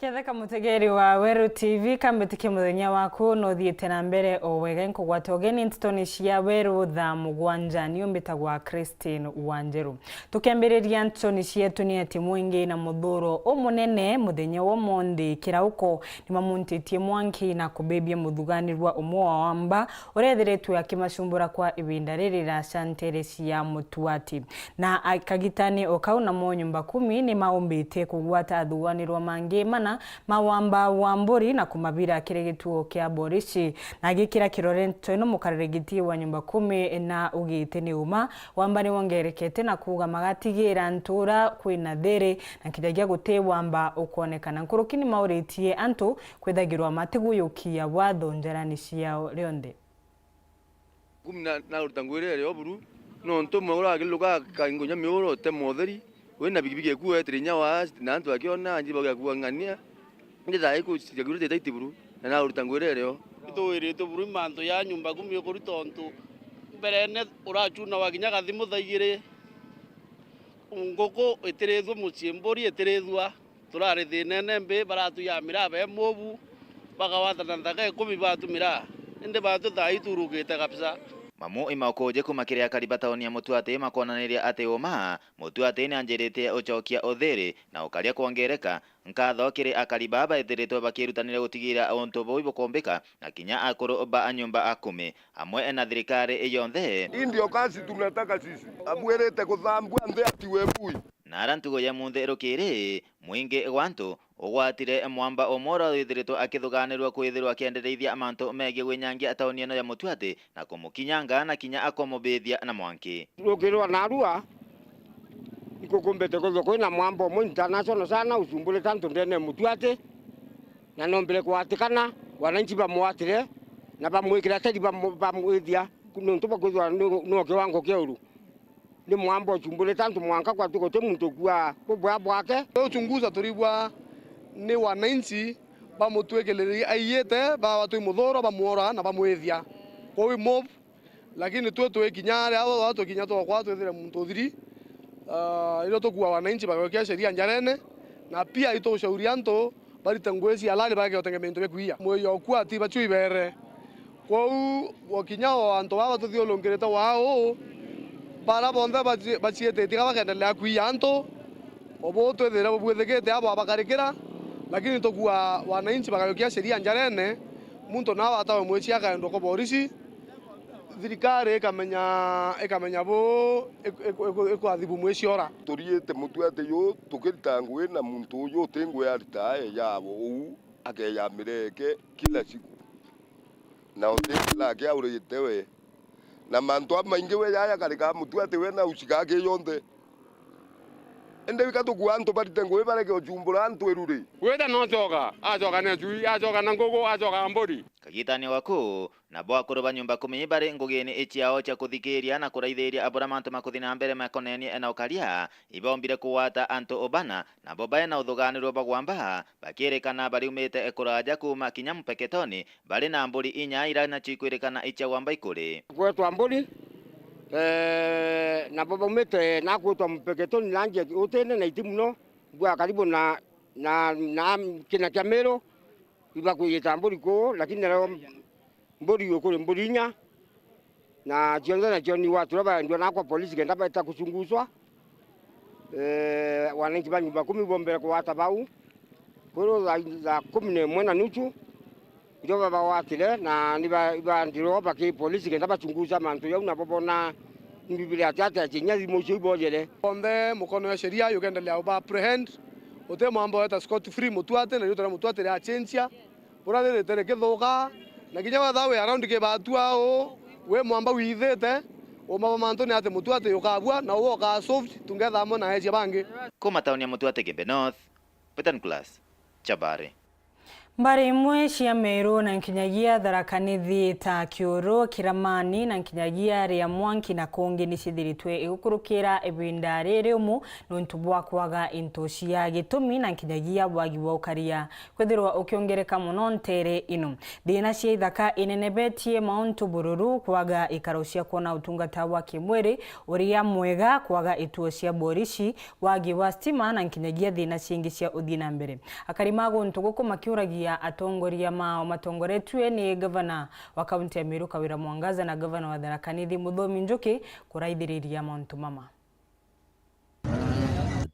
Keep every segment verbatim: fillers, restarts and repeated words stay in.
Ketheka mutegeri wa Weru T V, kambitikia muthenya waku nuthiite na mbere o wega. Nkugwata ugeni ntitoni cia Weru thaa mugwanja. Niu mbitagwa Christine Wanjeru. Tukiambiriria ntitoni cietu, ni ati mwingi na muthuro umunene muthenya wa umunthi kirauko nimamuntitie mwanki na kubibia muthuganirwa umwe wa wamba uria ethiritwe akimacumbura kwa ibinda ririraca nteere cia Mutuati. Na a-, kagitani o kau, namo nyumba kumi ni maumbite kugwata athuganirwa mangi mana ma wamba wa mburi na kumabira kiri gituo kia borisi. Na agikira kirore nteto ino, mukariri giti wa nyumba kumi na ugite ni uma, wamba ni wongerekete na kuuga magatigira ntura kwina thiri na kinyagia guti wamba ukwonekana. Nkuruki ni mauritie antu kwithagirwa matiguyukia watho njarani ciao rionthe. Kumi na, naruta ngugi iria rio buru, nontu mwe urakiruka akaingunya miuro utema utheri, wina bigibigi eku wetire inya wa, na antu akiona anji bauga kuang'ania, indi thaa ikuciria kiuru titaiti buru, na naruta ngugi iria rio. Itwiritwe buru mantu ya nyumba kumi ikuri, tontu mberene urachuna wa kinya kathimu thaa igiri, nguku itirithua mucii, mburi itirithua. Turari thiinene mbi, baratuya miraa be mobu, bakawatana nthaka ikumi batu miraa, indi batu thaa ii turukite kabisa. Mamu imaukuje kuma kiri akari ba tauni ya Mutuati makwonaniria ati uma Mutuati ni anjirite ucokia uthiri na ukaria kwongereka. Nkatho kiri akari baa baithiritwe bakirutanire gutigira untu buu ibukumbika, na kinya akuru ba nyumba akumi, amwe na thirikari yonthe. Hii ndio kazi tunataka sisi. Abwirite kuthambua nthi atiwe bui. Na ara ntugo ya munthi rukiri, mwingi gwa antu ugwatire mwamba umwe uria withiritwe akithuganirwa kwithirwa akiendereithia mantu megii gwinyangia tauni ino ya Mutuati na kumukinyanga na kinya akumubithia na mwanki. Rukiri rwa narua, ikukumbite kwithirwa kwina mwamba umwe international sana ucumburite antu ndene ya Mutuati, na nombire kwatikana, wananchi bamwatire na bamwikira teri bamu-, bamwithia, nontu bakwithirwa ni, ni kiwango kiuru. Ni mwamba ucumburite antu mwanka kwatu guti muntu ukua bubwea bwake. Uchunguza turigwa ni wananchi bamutwikiririe aiyite, babatwi muthuro, bamwora na bamwithia. Kwou i mob, lakini twi twikinya aria abo twikinya twakwa twithire muntu uthiri. Ah, irio tukua wananchi bagokia sheria njarene, na pia itugucauria antu barite ngugi cia halali, bareke gutegemea into bia kwiya. Mwiyo okua ti bacui bere. Kwou, gwakinya o antu baa batuthiurungirite waa uu, bara bonthe baci-, baciititie ka bakendelea kwiya antu, o buu twithire bubwithikite abo abakarikira, lakini tukua wananchi bakayokia sheria njarene, muntu nawe atawe mwici akaendwa kwa borisi, thirikari ikamenya, ikamenya buu ik-, ik-, ik-, ikwaathibu mwici ora. Turiite Mutuati juu tukirita ngugi na muntu uju uti ngugi aritae yabo uu, akeja mireke kila siku. Na uti lake aurite we. Na mantu jamaingi we jaja karikaa Mutuati we na ucikaa ki jonthe. Indi wika tukua antu barite ngugi bareke ucumbura antu iruri. Gwita no acoka, acoka na cui, acoka na ngugu, acoka na mburi. Kagitani waku, nabo akuru ba nyumba kumi bari ngugini ciao cia kuthikiria na kuraithiria abura mantu makuthi na mbere makonenie na ukaria, ibombire kugwata antu ubana, nabo bae na uthuganirwa bagwamba, bakirikana bariumite kuraja kuuma kinya Mpeketoni, bari na mburi inya ira nacio ikwirikana icia gwamba ikuri. Gwetwa mburi, eh, nabo baumite na kwitwa Mpeketoni na nje utine na iti muno, bwa karibu na, na, na kina kia Miru, ibakwiyita mburi kuu, lakini nario mburi ukuri mburi inya, na cionthe nacio ni gwatura baendua nakwa polisi kenda baita kucunguswa. Eh, wananchi ba nyumba kumi bombere kugwata bau. Kwirwo thaa, thaa kumi na imwe na nusu, irio babagwatire, na niba-, ibandirwo baki polisi kenda bacungusa mantu jau, nabo bona ni Bibilia ati ati ati inya thimu icio ibojere. Onthe mukono ya sheria yukendelea uba apprehend, uti mwamba weta scot free Mutuati, na riutwa ria Mutuati ria chenjia. Bura riri tere kithuka, na kinya wetha wi around kibatua uu, wi mwamba withite, uma bwa mantu ni ati Mutuati ukabua, na uwe ukaa solved, tungetha amwe na eecia bangi. Kuma tauni ya Mutuati Gembe North, Peter Nicholas, Chabari. Mbari imwe cia Meru na nkinyagia Tharaka Nithi ta Kiuru, Kiramani na nkinyagia Ria Mwanki na kungi ni cithiritwe igukurukira ibinda riri umu nontu bwa kwaga into cia gitumi na nkinyagia wagi bwa ukaria kwithirwa ukiongereka mono ntere ino. Thina cia ithaka inenebetie mauntu bururu, kwaga ikaro cia kuona utungata wa kimwiri uria mwega, kwaga ituo cia borisi, wagi wa stima na nkinyagia thina cingi cia uthii na mbere. Akari ma guntu guku makiuragia atongoria mao matongoretue ni gavana wa kaunti ya Meru Kawira Mwangaza na gavana wa Tharaka Nithi Muthomi Njuki kuraithiriria mauntu mama.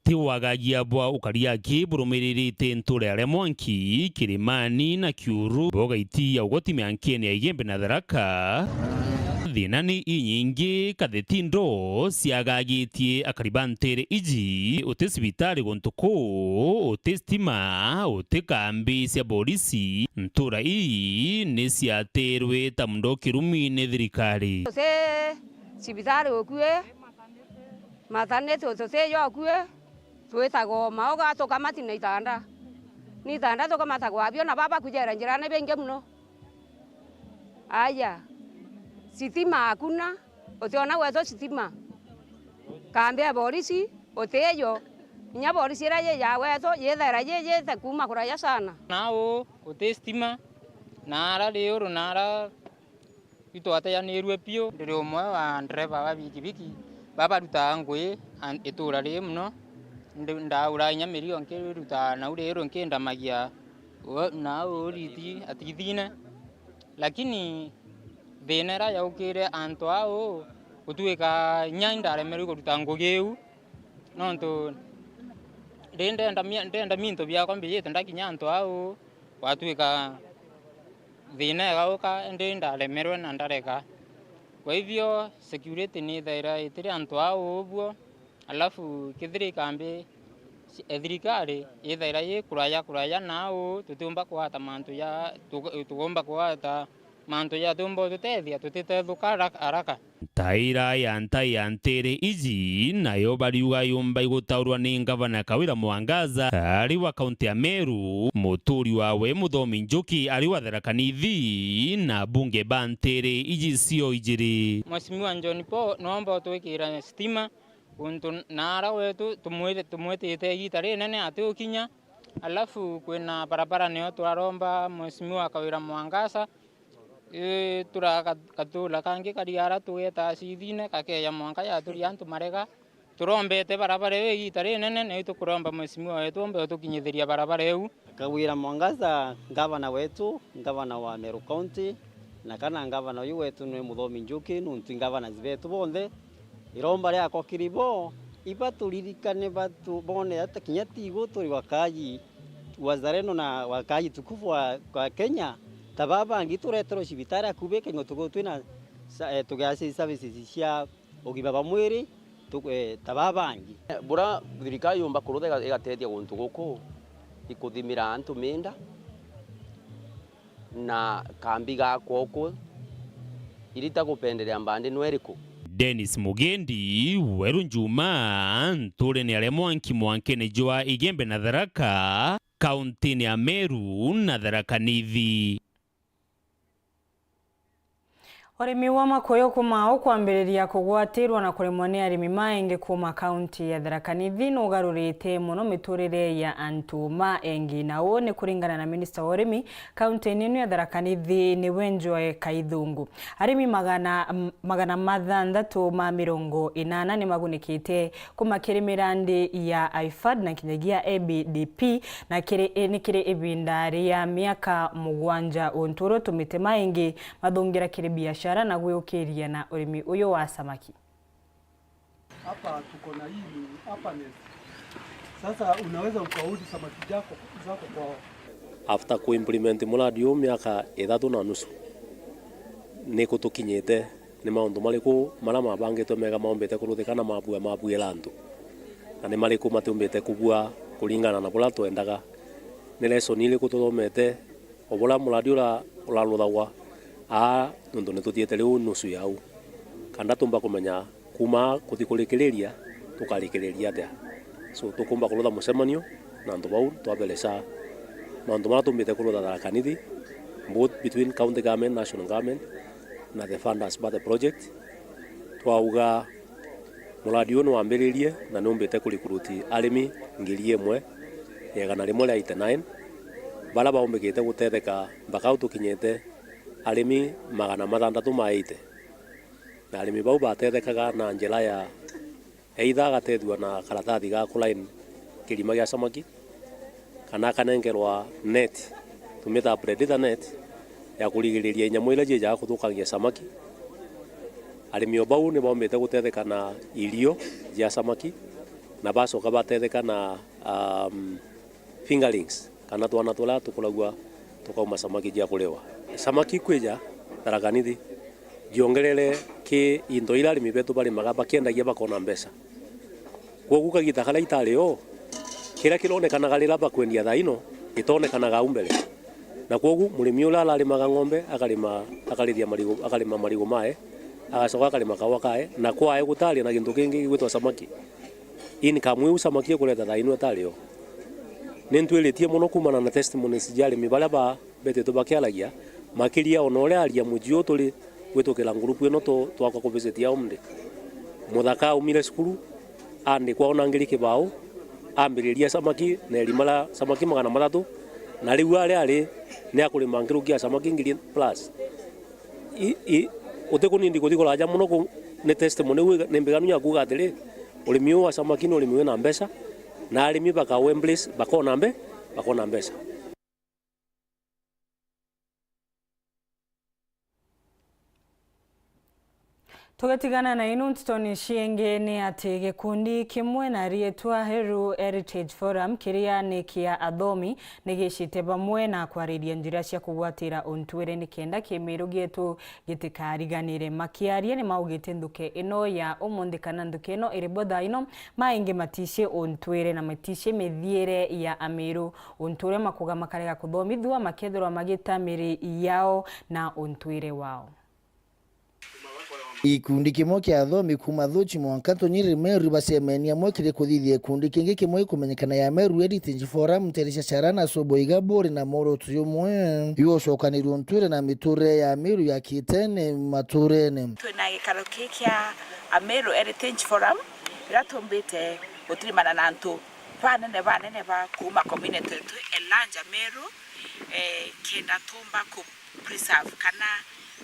Ti wagagia bwa ukari aki burumiririte ntura ya Ria Mwanki, Kirimani na Kiuru, bogaiti ya ugoti miankene ya Igembe na Tharaka. Thina ni inyingi, katheti ndo ciagagitie akari ba ntere iji, uti cibitari guntu kuu, uti stima, uti kambi cia borisi. Ntura ii ni ciatirwe ta mundo kirumi ni thirikari. Uti cibitari ukui, maternity uti yo ukui, twitagwa mauga tukamati na itanda. Ni itanda tukamatagwa abio na baba kujera njirani bingi muno. Aya, sitima hakuna, utiona gwetu sitima. Kambi ya borisi utiyo, inya borisi iria yi ya gwetu yithaira yiyite kuuma kuraya sana. Nau uti stima, na ara riuru na ara itwateanirue piu. Ndiri umwe wa ndereba ba bikibiki babarutaa ngui an-, itura riri muno. Ndi-, ndaura inya mirio nkiruta nau riuru nkindamagia u-, nau uriti atithine. Lakini thina iria yaukire antu au, gutuika inya indaremerwe kuruta ngugi iu, nontu ndi ndenda mi-, ndenda minto biakwa mbijite ndakinya antu au, gwatuika thina igauka, indi ndaremerwe na ndareka. Kwa hivyo, security ni ithaira itiri antu au ubuo, alafu kethira ikambi ci-, e thirikari ithaira yi kuraya kuraya nau, tutiumba kugwata mantu ja, tu-, tugomba kugwata mantu jatiumba ututethia, tutitethuka haraka, haraka. Ntaira ya ntai ya ntiri iji nayo bariuga yumba igutaurwa ni ngavana Kawira Mwangaza, ari wa kaunti ya Meru, muturi wawe Muthomi Njuki ari wa Tharaka Nithi, na abunge ba ntiri iji cio ijiri. Mheshimiwa John Paul, nomba utwikira stima, untu naara wetu tumwiri-, tumwitite igita rinene atiukinya. Alafu kwina barabara niyo turaromba Mheshimiwa Kawira Mwangaza, ii, tura ka-, katula kangi kari ara tugeta acithine, kakeja mwanka yaturia antu marega. Turombete barabara iu igita rinene, na itukuromba Mheshimiwa wetu ombe utukinyithiria barabara iu. Kawira Mwangaza, ngavana wetu, ngavana wa Meru County, na kana ngavana uyu wetu ni Muthomi Njuki, nuntu i ngavanas betu bonthe. Iromba riakwa kiri bo, ibaturirikane batu-, bone ata kinya tigu turi wakaaji wazalendo na wakaaji tukufu wa, wa Kenya, ta baa bangi tureterwe cibitari akubi, kenya tukorwe twina sa-, eh, tugiaccess services cia ugima bwa mwiri, tu-, eh, ta baa bangi. Bura thirikari yumba kurutha iga-, igatethia guntu guku, ikuthimira antu minda, na kambi gakwa uku, irita kupenderea mbandi nwe iriku? Dennis Mugendi, Weru Njuma, nturene ya Ria Mwanki mwankene jwa Igembe na Tharaka, kauntine ya Meru na Tharaka Nithi. Urimi wa makuyu kuma ukwambiriria kugwatirwa na kuremwa ni arimi maingi kuma kaunti ya Tharaka Nithi nugarurite mono miturire ya antu maingi, na uu ni kuringana na minista wa urimi kaunti-ini ino ya Tharaka Nithi, niwe Njoe Kaithungu. Arimi magana, m-, magana mathanthatu ma mirongo inana ni magunikite kuma kiri mirandi ya IFAD na kinyagia A B D P, na kiri, ni kiri ibinda ria miaka mugwanja, untu uria utumite maingi mathungira kiri biashara na gwiukiria na urimi uyu wa samaki. Hapa tuko na hii ni hapa nest. Sasa unaweza ukaudi samaki zako, zako kwao. After ku implement muradi uyu miaka ithatu na nusu, ni ku tukinyite? Ni maundu mariku maria mabangitwe mega maumbite kuruthika na mabua mabuira antu? Na ni mariku matiumbite kubua kuringana na buria twendaga? Ni lesson iriku tuthomete o buria muradi ura uraruthagwa aa, nontu ni tuthiite riu nusu yau? Kanda tumba kumenya kuma kuthi kurikiriria, tukarikiriria atia? So, tukumba kurutha mucemanio na antu bau, twabereca Mauntu maria tumbite kurutha Tharaka Nithi, both between county government, national government, na the funders ba the project, twauga muradi uyu niwambiririe na niumbite kurikuruti arimi ngiri imwe ya igana rimwe ria eighty nine, baria baumbikite gutetheka mpaka au tukinyite arimi magana mathantatu ma eighty. Na arimi bau batethekaga na njira ya either agatethua na karatathi ga kulain kirima gia samaki, kana akanenkerwa net, tumitaga predator net, ya kurigiriria inyamu iria ciijaga kuthukangia samaki. Arimi o bau ni baumbite gutetheka na irio cia samaki, na bacoka batetheka na, um, fingerlings, kana twana turia tukuragua tukauma samaki cia kuriwa. Samaki ikwija Tharaka Nithi, jiongerere ki into iria arimi betu barimaga bakiendagia bakona mbeca. Kwogu kagita karia itari o, kiria kironekanaga riria bakwendia thaa ino, gitonekanaga au mbere. Na kwogu murimi uria ararimaga ng'ombe, akarima, akarithia marigu, akarima marigu mae, agacoka akarima kawa kae, na kwae gutari na gintu kingi gigwitwa samaki. Income iu samaki ikureta thaa ino itari o. Ni ntwiritie mono kumana na testimonies cia arimi baria ba, betitwe bakiaragia, makiria ona uria aria muji uu turi gwitukira ngurupu ino tu-, twakwa kuvisit ya umri. Muthaka aumire cukuru, andikwa ona ngiri kibao, ambiriria samaki na irima ria samaki magana mathatu, na riu aria ari ni akurima nkiruki ya samaki ngiri plus. I, i, utikunindi kuthi kuraja mono ku, ni testimony iu ni mbiganu ya kuuga atiri, urimi uu wa samaki ni urimi wina mbeca, na arimi bakawa embrace, bakona mbe-, bakona mbeca. Tugitigana na inu ntitoni ciingi, ni ati gikundi kimwe na riitwa Heru Heritage Forum, kiria ni kia athomi, ni gicite bamwe na kwariria njira cia kugwatira untwire nikenda kimiru gietu gitikariganire. Makiaria ni maugite nthuki ino ya umunthi kana nthuki ino iri bo thaa ino, maingi matici untwire na matici mithiire ya Amiru. Untu uria makuga makarega kuthomithua, makethirwa magita miri yao na untwire wao. Gikundi kimwe kia athomi kuuma Thuchi mwanka Ntonyiri Meru bacemenie amwe kiri kuthithia gikundi kingi kimwe gikumenyekana ya Meru Heritage Forum nteere cia Chara na Sobo Igaburi na mworoto jumwe jwa gucokanirua untwire na miturire ya Amiru ya kitene maturene. Twina gikaro kii kia Amiru Heritage Forum, riria tumbite gutirimana na antu banene banene ba kuuma community yetu e large Amiru, eh, kenda tumba ku preserve kana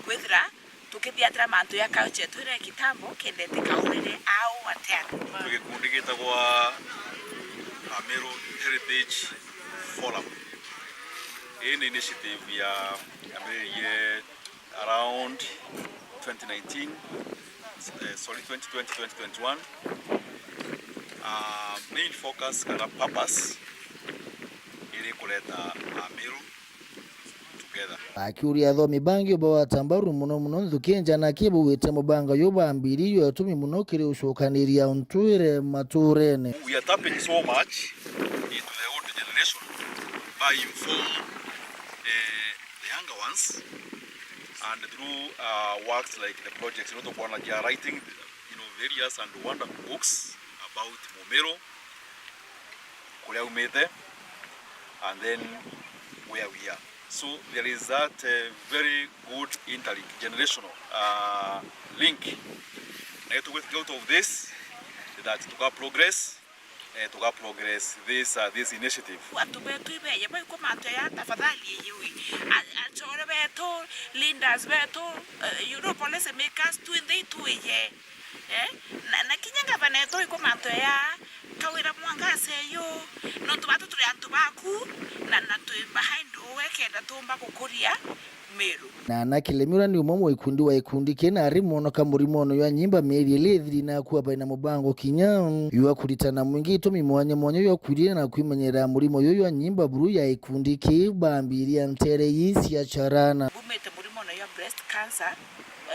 kwithira tukithiatira mantu ya culture yetu iria ya kitambo, kenda itikaurire au atia. Twi gikundi gitagwa Amiru Heritage Forum. Ii ni initiative ya, yambiririe around twenty nineteen, eh, sorry, twenty twenty, twenty twenty-one. Ah, main focus kana purpose iri kureta Amiru together. Akiuria athomi bangi ubo wa tambaru mono mono nthuki njana ki bugite mubanga uyu bambiririo atumi mono kiri ucukaniria untwire maturene. We are tapping so much into the old generation by inform, eh, the younger ones, and through, uh, works like the projects, you know, tukwona they are writing, you know, various and wonderful books about Mumiru, kuria aumite, and then where we are. So there is that, uh, very good interlink generational, uh, link. Na tugwitikia out of this that tuka progress, eh, tuka progress this, uh, this initiative. Antu betu ibeje baikwa mantu ya tafadhali iyui. A-, achore betu, leaders betu, eh, you know, policy makers, twinthe itwije. Eh? Na, na kinya ngavana etu ikwa mantu ya kawira mwangaza eyu, nontu batu turi antu baku, na, na twi behind uwe kenda tumba gukuria Meru. Na Anna Kilemi uria ni umwe mwa ikundi wa ikundi kii na ari mwonoka murimo uyu wa nyimba mieri iri ithiri na akua baina mubango kinya jwa kuritana mwingi itumi mwanya mwanya jwa kwiria na kwimenyerera murimo uyu jwa nyimba buru ya ikundi kii bambiria ntere ii cia Charana. Bumite murimo uyu wa breast cancer,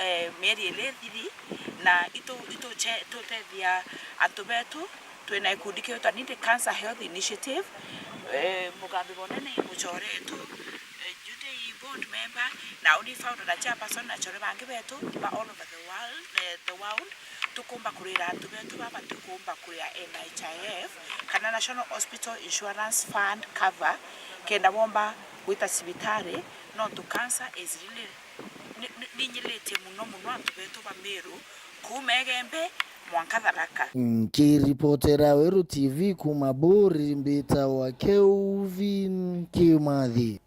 eh, mieri iri ithiri, na itu-, ituche-, itutethia antu betu. Twina gikundi kiitwa Nindi Cancer Health Initiative, eh, mugambi bonene i muchore wetu, eh, Judy i board member, na uni founder na chairperson, na achore bangi betu ba all over the world, eh, the world. Tukumba kurira antu betu baba tukumba kuria N H I F kana National Hospital Insurance Fund cover, Kenda bomba gwita cibitari, nontu cancer is really ni, ni, ninyiritie muno muno antu betu ba Meru, kuuma Igembe mwanka Tharaka. Nkiripotera Weru T V kuuma Buri, mbitawa Kelvin Kimathi.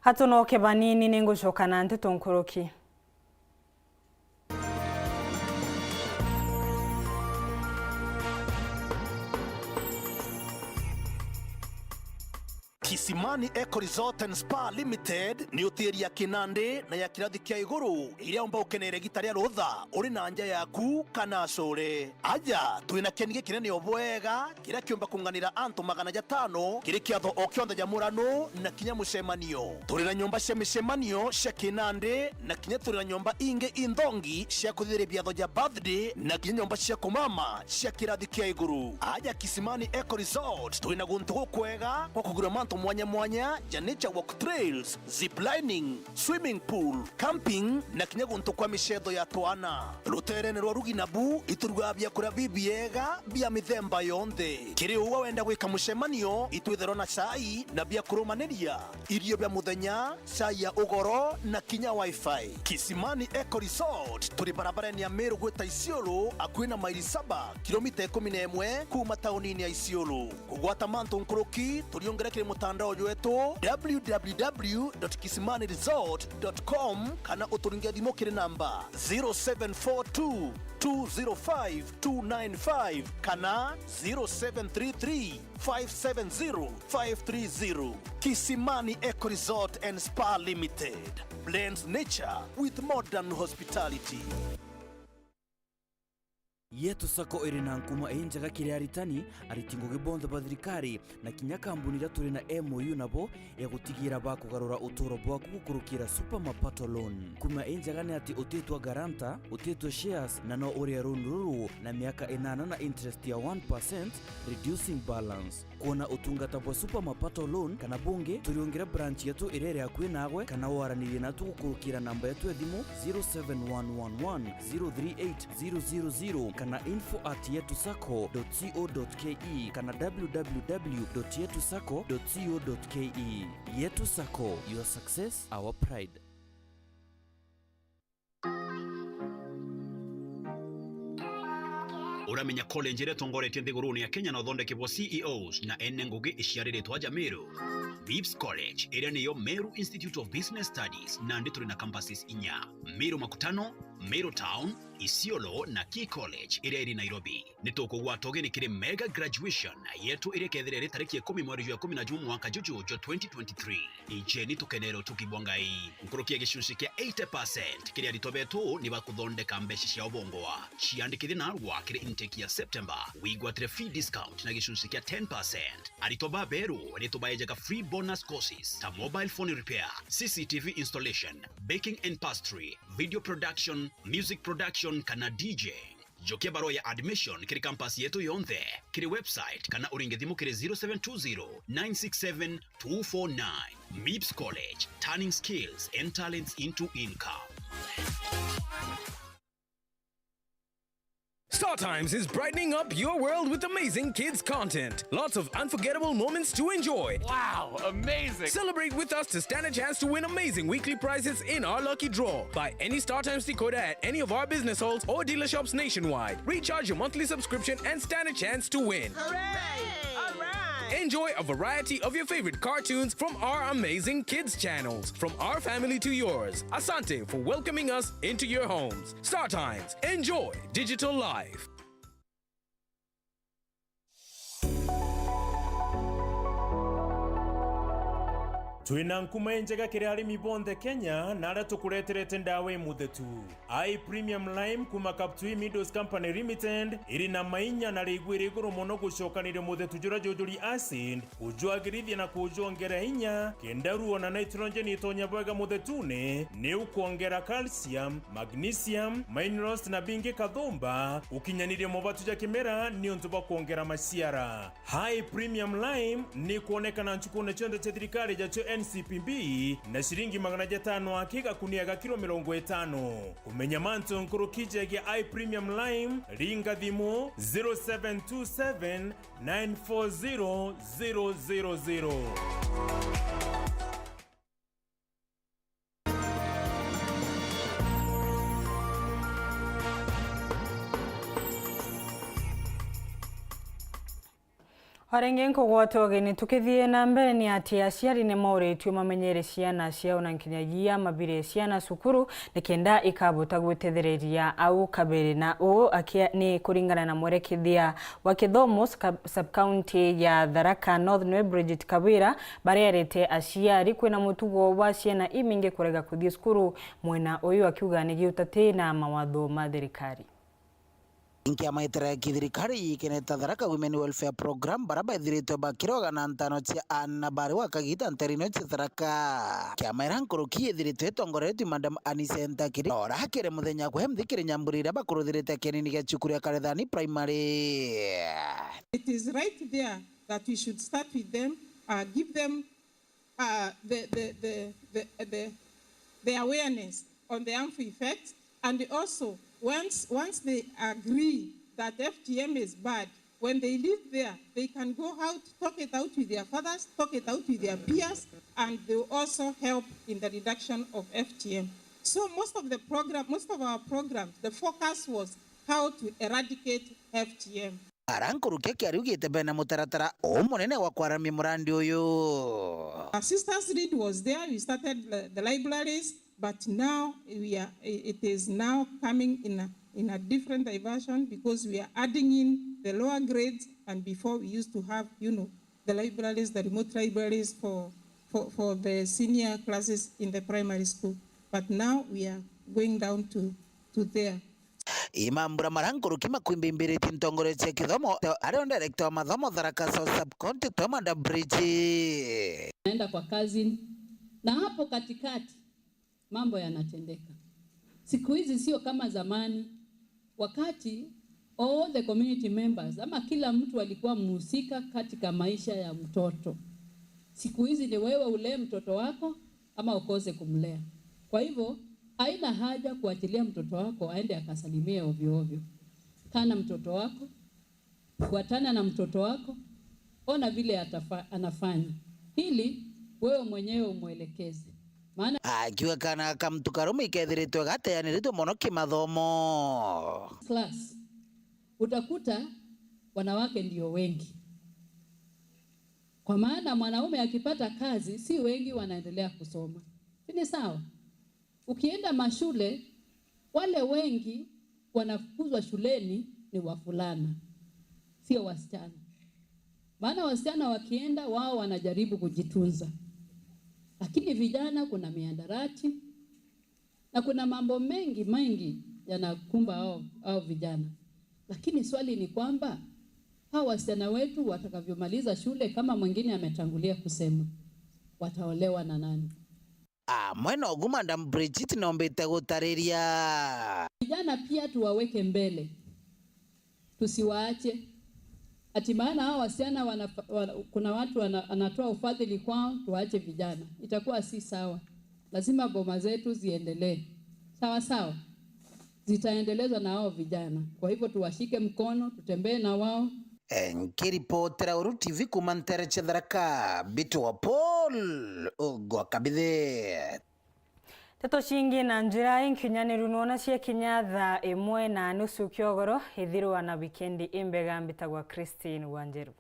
Atunoke banini, ningucoka na nteto nkuruki. Kisimani Eco Resort and Spa Limited ni hoteli ya kinandi na ya kirathi kia iguru, iria umba ukenere gita ria rutha uri na nja yaku kana acure. Aja, twina keni gikinene o bwega, kiria kiumba kunganira antu magana jatano kiri kiatho o kionthe ja murano na kinya mucemanio. Turi na nyomba cia micemanio cia kinandi na kinya turi na nyomba ingi inthongi cia kuthithiria biatho ja birthday na kinya nyomba cia kumama cia kirathi kia iguru. Aja Kisimani Eco Resort, turi na guntu gukwega gwa kugura mantu mwanya mwanya ja nature walk trails, zip lining, swimming pool, camping na kinya guntu kwa micetho ya twana. Ruteerene rwa rugi nabu iturugaga biakuria bibiega bia mithemba yonthe. Kiri ugwe wenda gwika mucemanio, itwitherwa na cai na bia kurumaniria, irio bia muthenya, cai ya ugoro na kinya wifi. Kisimani Eco Resort turi barabarene ya Meru gwita Isiolo, akui na maili saba, kilomita ikumi na imwe kuuma taunini ya Isiolo. Kugwata mantu nkuruki, turiungire kiri mutandao jwetu, w w w dot kisimani resort dot com, kana uturinge thimu kiri namba zero seven four two, two zero five, two nine five kana zero seven three three, five seven zero, five three zero. Kisimani Eco Resort and Spa Limited blends nature with modern hospitality. Yetu Sacco iri na nkuma injega kiri aritani, ariti ngugi bonthe ba thirikari, na kinya kambuni iria turi na M O U nabo ya gutigira bakugarura uturo bwaku gukurukira Super Mapato Loan. Nkuma injega ni ati utitwa guarantor, utitwa shares, na no urie loan ruru na miaka inana na interest ya one percent, reducing balance. Kwona utungata bwa Super Mapato Loan kana bungi, turiungire branch yetu iria iri akui naagwe, kana waranirie natu gukurukira namba yetu ya thimu zero seven one one one zero three eight zero zero zero kana info at yetu sacco dot co dot ke kana w w w dot yetu sacco dot co dot ke. Yetu Sacco, your success, our pride. Uramenya college iria itongoretie nthigurune ya Kenya na uthondeki bwa C E Os na ene ngugi iciariritwe aja Meru? Vips College, iria niyo Meru Institute of Business Studies, nandi turi na campuses inya: Meru Makutano, Meru Town, Isiolo na Key College iria iri Nairobi. Ni tukugwata ugeni kiri mega graduation yetu iria ikethira iri tariki ikumi mweri jwa ikumi na jumwe mwaka juju jwa twenty twenty-three. Ijeni tukenere utugi bwa Ngai. Nkuruki ya gicunci kia eighty percent kiri aritwa betu ni bakuthondeka mbeca ciao bongwa. Ciandikithie narua kiri intake ya September, wigwatire fee discount na gicunci kia ten percent. Aritwa baberu ni tubaejaga free bonus courses ta mobile phone repair, C C T V installation, baking and pastry, video production, music production kana D J. Jokia barua ya admission kiri campus yetu yonthe, kiri website kana uringe thimu kiri zero seven two zero nine six seven two four nine. Mips College, turning skills and talents into income. Star Times is brightening up your world with amazing kids content. Lots of unforgettable moments to enjoy. Wow, amazing. Celebrate with us to stand a chance to win amazing weekly prizes in our lucky draw. Buy any Star Times decoder at any of our business halls or dealer shops nationwide. Recharge your monthly subscription and stand a chance to win. Hooray! All right. Enjoy a variety of your favorite cartoons from our amazing kids channels. From our family to yours, asante for welcoming us into your homes. Star Times. Enjoy digital life. Twina nkuma injega kiri arimi bonthe Kenya, na aria tukureterete ndawa imuthetu. I Premium Lime kuma Kaptui Meadows Company Limited iri na mainya na riigwire iguru mono gucokaniria muthetu juria jujuri acid, kujwagirithia na kujwongera inya, kenda ruo na nitrogen itonya bwega muthetune, ni ukwongera calcium, magnesium, minerals na bingi kathumba, ukinyaniria mobatu ja kimera niuntu bwa kwongera maciara. High Premium Lime ni kwonekana nchukune cionthe cia thirikari jacio C P B na ciringi magana jatano aki gakunia ga kiro mirongo itano. Kumenya mantu nkuruki jegie I Premium Lime, ringa thimu zero seven two seven nine four zero zero zero zero. O ringi nkugwata ugeni tukithie na mbere ni ati aciari ni mauritue mamenyere ciana ciao na nkinyagia mabire ciana cukuru nikenda ikabota gwitethereria au kabere, na uu akia-, ni kuringana na mwerekithia wa kithomo ska-, sub-county ya Tharaka North, niwe Bridget Kabwira, baria erite aciari kwina mutugo wa ciana imingi kurega kuthii cukuru mwena uyu, akiuga ni giutati na mawatho ma thirikari. Nkiama itera ki thirikari ikeneta Tharaka Women Welfare Program, bara bethiritwe bakiroga na ntano cia aana bari wa kagita nterine cia Tharaka. Kiama ira nkuruki ithiritwe itongoretwe Madam Anise Ntakiri, ora akiri muthenya kwe mthikiri nyamburi iria bakuruthirite kienini gia cukuru ya Karethani Primary. It is right there that we should start with them, uh, give them uh, the, the, the, the, the, the awareness on the harmful effects, and also once, once they agree that F G M is bad, when they leave there, they can go out, talk it out with their fathers, talk it out with their peers, and they will also help in the reduction of F G M. So most of the program, most of our programs, the focus was how to eradicate F G M. Ara nkuruki akiariugite bena mutaratara umunene wa kwaramia murandi uyu. Our sisters read was there, we started the, the libraries, but now we are, it is now coming in a, in a different diversion because we are adding in the lower grades, and before we used to have, you know, the libraries, the remote libraries for, for, for the senior classes in the primary school. But now we are going down to, to there. Imambura mara nkuruki makwimbimbiritie ntongoria cia kithomo, ario director wa mathomo Tharaka South Sub-County, Tom Andabridge. Naenda kwa cousin, na hapo katikati mambo yanatendeka. Siku hizi sio kama zamani, wakati all the community members, ama kila mtu alikuwa mhusika katika maisha ya mtoto. Siku hizi ni wewe ulee mtoto wako ama ukose kumlea. Kwa hivyo, haina haja kuachilia mtoto wako aende akasalimie ovyo ovyo. Kaa na mtoto wako, fuatana na mtoto wako, ona vile atafa-, anafanya, ili wewe mwenyewe umwelekeze. Maana akiuga kana ka mtu karume ikethiritwe gateaniritwe mono kimathomo. Class, utakuta wanawake ndio wengi. Kwa maana mwanaume akipata kazi, si wengi wanaendelea kusoma. Si ni sawa? Ukienda mashule, wale wengi wanafukuzwa shuleni ni wavulana, sio wasichana. Maana wasichana wakienda, wao wanajaribu kujitunza. Lakini vijana, kuna miadarati na kuna mambo mengi, mengi yanakumba hao, hao vijana. Lakini swali ni kwamba hao wasichana wetu watakavyomaliza shule, kama mwingine ametangulia kusema, wataolewa na nani? Amwe nogu Madam Bridget nombite gutariria. Vijana pia tuwaweke mbele, tusiwaache. Ati maana hao wasichana wanafa-, wana-, kuna watu wana-, anatoa ufadhili kwao, tuwaache vijana. Itakuwa si sawa. Lazima boma zetu ziendelee. Sawa sawa? Zitaendelezwa na hao vijana. Kwa hivyo tuwashike mkono, tutembee na wao. Nkiripotera Uru T V kuuma ntere cia Tharaka, mbitwa Paul Ugwa Kabithe. Nteto cingi na njira inkinyaniru nwona ciakinya thaa imwe na nusu kiogoro, ithirwa na wikendi imbega. Mbitagwa Christine Wanjeru.